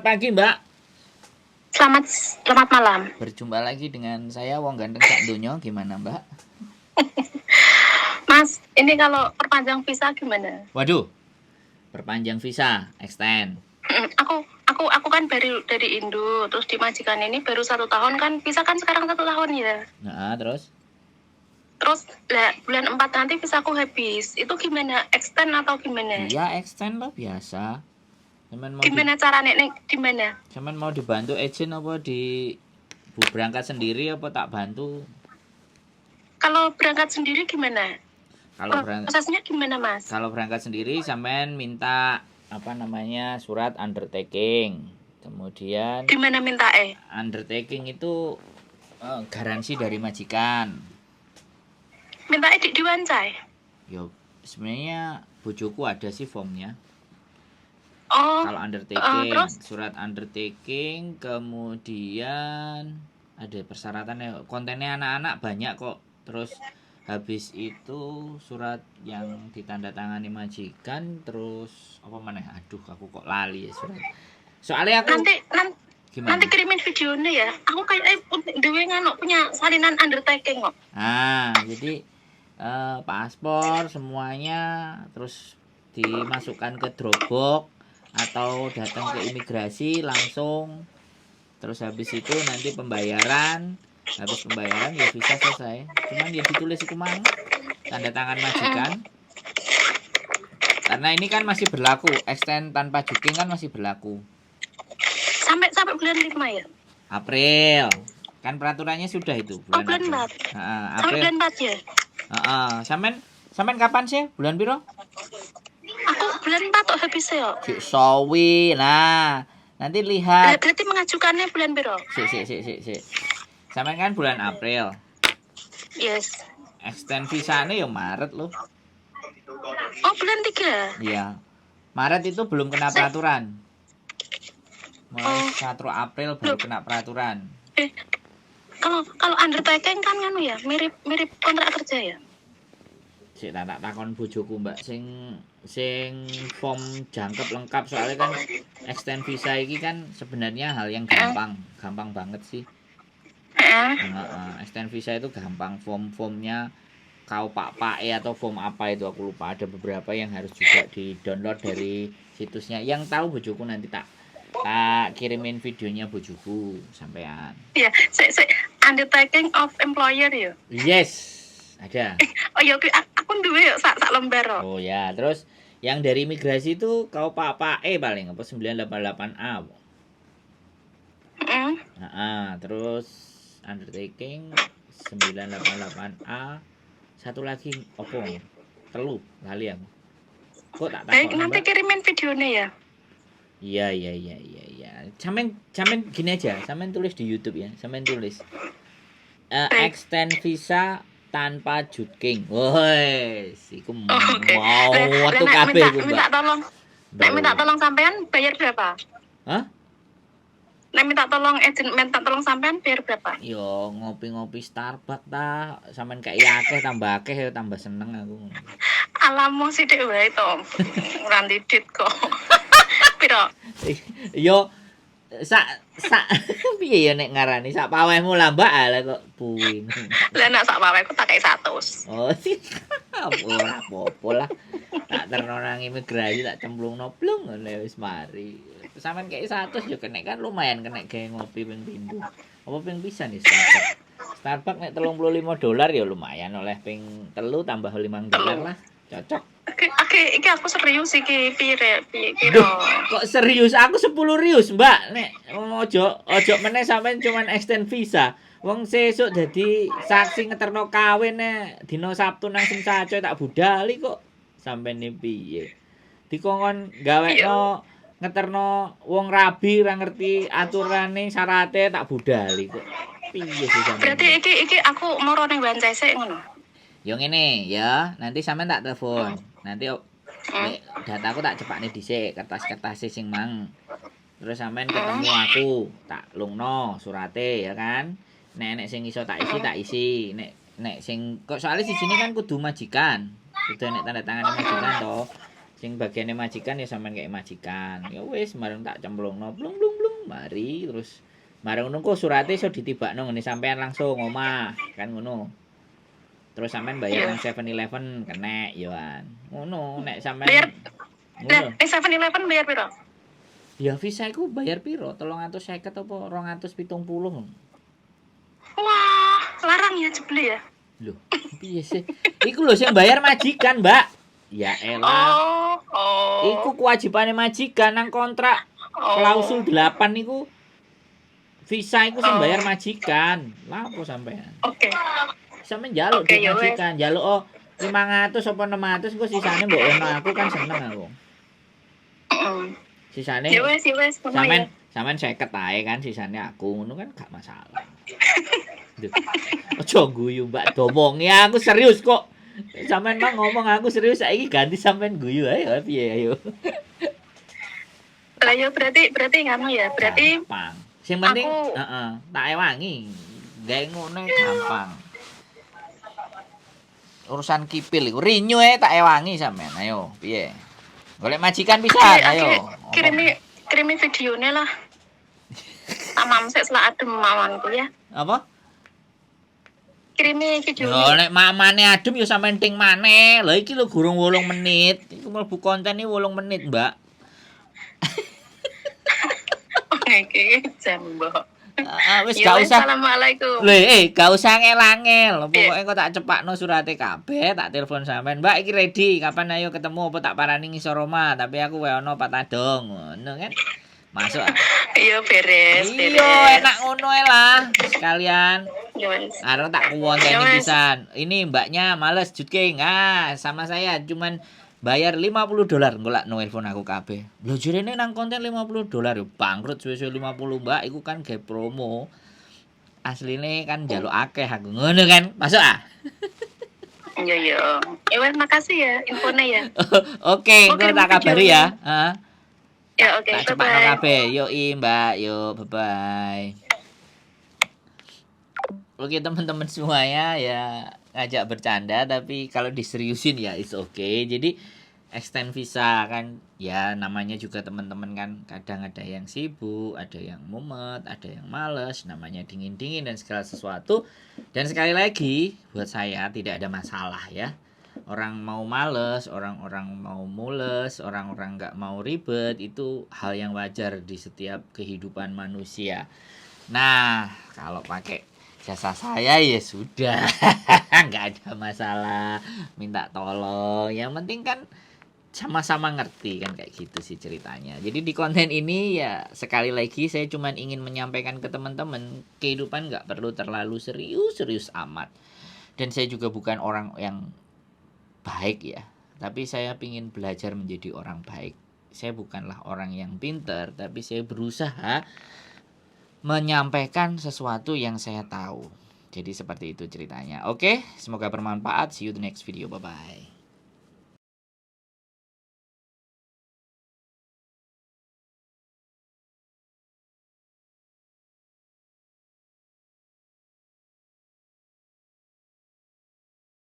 pagi, Mbak. Selamat selamat malam. Berjumpa lagi dengan saya, Wong Ganteng Sak Donya. Gimana, Mbak? Mas, ini kalau perpanjang visa gimana? Waduh. Perpanjang visa, extend. Aku kan baru dari Indo, terus di majikan ini baru 1 tahun kan, visa kan sekarang 1 tahun ya. Nah, terus? Terus lah bulan 4 nanti visaku habis. Itu gimana? Extend atau gimana? Iya, extend lah biasa. Sampean mau di, Gimana caranya nih? Di mana? Sampean mau dibantu agent apa di Bu berangkat sendiri apa tak bantu? Kalau berangkat sendiri gimana? Kalau berangkat Prosesnya gimana, Mas? Kalau berangkat sendiri, sampean minta apa namanya, surat undertaking. Kemudian Di mana minta eh? Undertaking itu garansi dari majikan. Minta di Wancai. Yo, sebenarnya bojoku ada sih formnya. Oh, Kalau undertaking, terus? Surat undertaking, kemudian ada persyaratannya, kontennya anak-anak banyak kok. Terus habis itu surat yang ditandatangani majikan, terus apa mana? Aduh, aku kok lali ya surat. Soalnya aku Nanti nanti gimana? Nanti kirimin videonya ya. Aku kayak dewe nganu punya salinan undertaking kok. Ah, jadi paspor semuanya terus dimasukkan ke Dropbox atau datang ke imigrasi langsung. Terus habis itu nanti pembayaran, habis pembayaran ya visa selesai. Cuman ya ditulis itu mang tanda tangan majikan. Karena ini kan masih berlaku, extend tanpa juking kan masih berlaku. Sampai sampai bulan 5 ya? April. Kan peraturannya sudah itu. Oh, bulan April. 4. Heeh, Sampai April. bulan 4 ya? Heeh, sampean sampean kapan sih? Bulan piro? Aku bulan 4 kok habis ya. Sik sawi. Nah, nanti lihat. Berarti mengajukannya bulan piro? Sik sik sik sik sik. Sampean kan bulan April. Yes. Extend visanya ya Maret loh. Oh, bulan 3. Iya. Maret itu belum kena peraturan. Mulai 1 April baru kena peraturan. Eh, kalau kalau undertaking kan nganu ya, mirip mirip kontrak kerja ya? Sik tak tak takon bojoku, Mbak, sing sing form jangkep lengkap, soalnya kan extend visa iki kan sebenarnya hal yang gampang, gampang banget sih. Heeh, extend visa itu gampang, form-formnya kau pak pak e atau form apa itu aku lupa, ada beberapa yang harus juga di download dari situsnya. Yang tahu bojoku, nanti tak tak kirimin videonya bojoku sampean. Iya, sik sik, undertaking of employer ya. Yes, ada. Oh iya, aku duwe ya sak sak lembar kok. Oh ya, terus yang dari imigrasi itu kau pak pak e paling apa 988A. Nah, terus undertaking 988A, satu lagi opo, telu lali aku kok tak Baik, takon. nanti Mbak. Kirimin videonya ya. Iya. Sampean sampean gini aja, sampean tulis di YouTube ya, sampean tulis Baik. Extend visa tanpa jutking. Woi, iku Oh, oke. mau Lah, lah, waktu nek kabeh minta, iku, minta Mbak. tolong, nek minta tolong sampean bayar berapa? Hah? Nek minta tolong agent, minta tolong sampean bayar berapa? Yo ngopi-ngopi Starbucks ta, sampean kayak akeh tambah akeh ya tambah seneng aku. Alamu sithik wae to. Ora ndidit kok. Piro? Yo sak sak piye ya nek ngarani sak pawehmu lah, Mbak, ala kok puwing. Lah nek sak pawehku tak kei 100. Oh, ora apa-apa lah. Tak terno nang imigrasi tak cemplungno plung ngono wis mari. Sampeyan kei 100 yo kena kan lumayan, kena gawe ngopi ping pindho. Apa ping pisan nih Starbucks? Starbucks nek 35 dolar ya lumayan, oleh ping telu tambah 5 dolar lah. Cocok. Oke, iki aku serius iki, pire piye Duh, piro? Kok serius? Aku 10 rius, Mbak. Nek ojo ojo meneh sampean cuman extend visa. Wong sesuk dadi saksi ngeterno kawin nek dina Sabtu nang Semsaco tak budali kok. Sampean ni piye? Dikongkon gawekno ngeterno wong rabi ra ngerti aturane syarate tak budali kok. Piye sih sampean? Berarti iki iki aku moro ning Wancai sik ngono. Yo ngene ya, nanti sampean tak telepon. Nanti nek dataku tak cepakne dhisik, kertas-kertas sing mang. Terus sampean ketemu aku, tak lungno surate ya kan. Nek nek sing iso tak isi, tak isi. Nek nek sing kok soalnya di sini kan kudu majikan. Kudu nek tanda tangane majikan toh. Sing bagiane majikan ya sampean kei majikan. Ya wis, bareng tak cemplungno, blung blung blung, mari. Terus bareng ngono kok surate iso ditibakno ngene sampean langsung omah, kan ngono. Terus sampean bayar nang 7-Eleven kenek yo an. Ngono nek sampean Bayar. Nah, ngono. ning 7-Eleven bayar piro? Ya visa iku bayar piro? 350 apa 270. Wah, larang ya jebule ya. Lho, piye sih? Iku lho sing bayar majikan, Mbak. Ya elah. Oh. Iku kewajibane majikan nang kontrak klausul 8 iku, visa iku sing bayar majikan. Lah apa sampean? Oke. Sampean njaluk Oke, duit ya wes. majikan, njaluk oh 500 apa 600, engko sisane mbok ono aku kan seneng aku. Sisane Ya wes, ngono sampean ya. sampean 50 ae kan, sisane aku, ngono kan gak masalah. Duh. Ojo guyu, Mbak, domongi aku serius kok. Sampean mah ngomong aku serius, saiki ganti sampean guyu, ayo piye ayo. Lah ya berarti berarti nganu ya, berarti Gampang. Sing penting heeh, tak ewangi. Gawe ngono gampang. Urusan kipil iku renew ae tak ewangi sampean. Ayo, piye? Golek majikan pisan, ayo. Kirimi kirimi videonya lah. Tak mam sik selak adem mamanku ya. Apa? Kirimi Yo videonya. nek mamane adem ya sampean ting maneh. Lha iki lho gurung 8 menit. Iku mlebu konten iki 8 menit, Mbak. Iki jam, Mbok. Ah, wis Ya gak wes, usah. Assalamualaikum. Lho, gak usah ngel-angel. Pokoke engko tak cepakno surate kabeh, tak telepon sampean. Mbak, iki ready, kapan ayo ketemu apa tak parani ngisor omah, tapi aku wae ono patadong. Ngono kan. Masuk ah. Iya beres, beres. Iya, enak ngono ae lah. Sekalian. Ya wes. Arep tak kuwonteni Ya wes. pisan. Ini mbaknya males jutking. Ah, sama saya cuman bayar $50 golek nelpon aku kabeh. Lho jarene nang konten $50 yo bangkrut suwe-suwe 50, Mbak, iku kan gawe promo. Asline kan njaluk akeh aku. Ngono kan? Masuk ah? Iya iya. Ya wes, makasih ya infonya ya. Oke, Oke, engko tak kabari ya. Heeh. Ya oke, Tak cepakno bye-bye. kabeh. Yoi, Mbak. Yo, bye-bye. Oke, teman-teman semuanya ya, ngajak bercanda tapi kalau diseriusin ya it's okay. Jadi extend visa kan ya namanya juga teman-teman kan kadang ada yang sibuk, ada yang mumet, ada yang males, namanya dingin-dingin dan segala sesuatu. Dan sekali lagi buat saya tidak ada masalah ya. Orang mau males, orang-orang mau mules, orang-orang nggak mau ribet, itu hal yang wajar di setiap kehidupan manusia. Nah, kalau pakai jasa saya ya sudah, nggak ada masalah, minta tolong. Yang penting kan sama-sama ngerti kan, kayak gitu sih ceritanya. Jadi di konten ini ya sekali lagi saya cuman ingin menyampaikan ke teman-teman, kehidupan nggak perlu terlalu serius-serius amat. Dan saya juga bukan orang yang baik ya, tapi saya pingin belajar menjadi orang baik. Saya bukanlah orang yang pinter, tapi saya berusaha menyampaikan sesuatu yang saya tahu. Jadi seperti itu ceritanya. Oke, semoga bermanfaat. See you the next video. Bye-bye.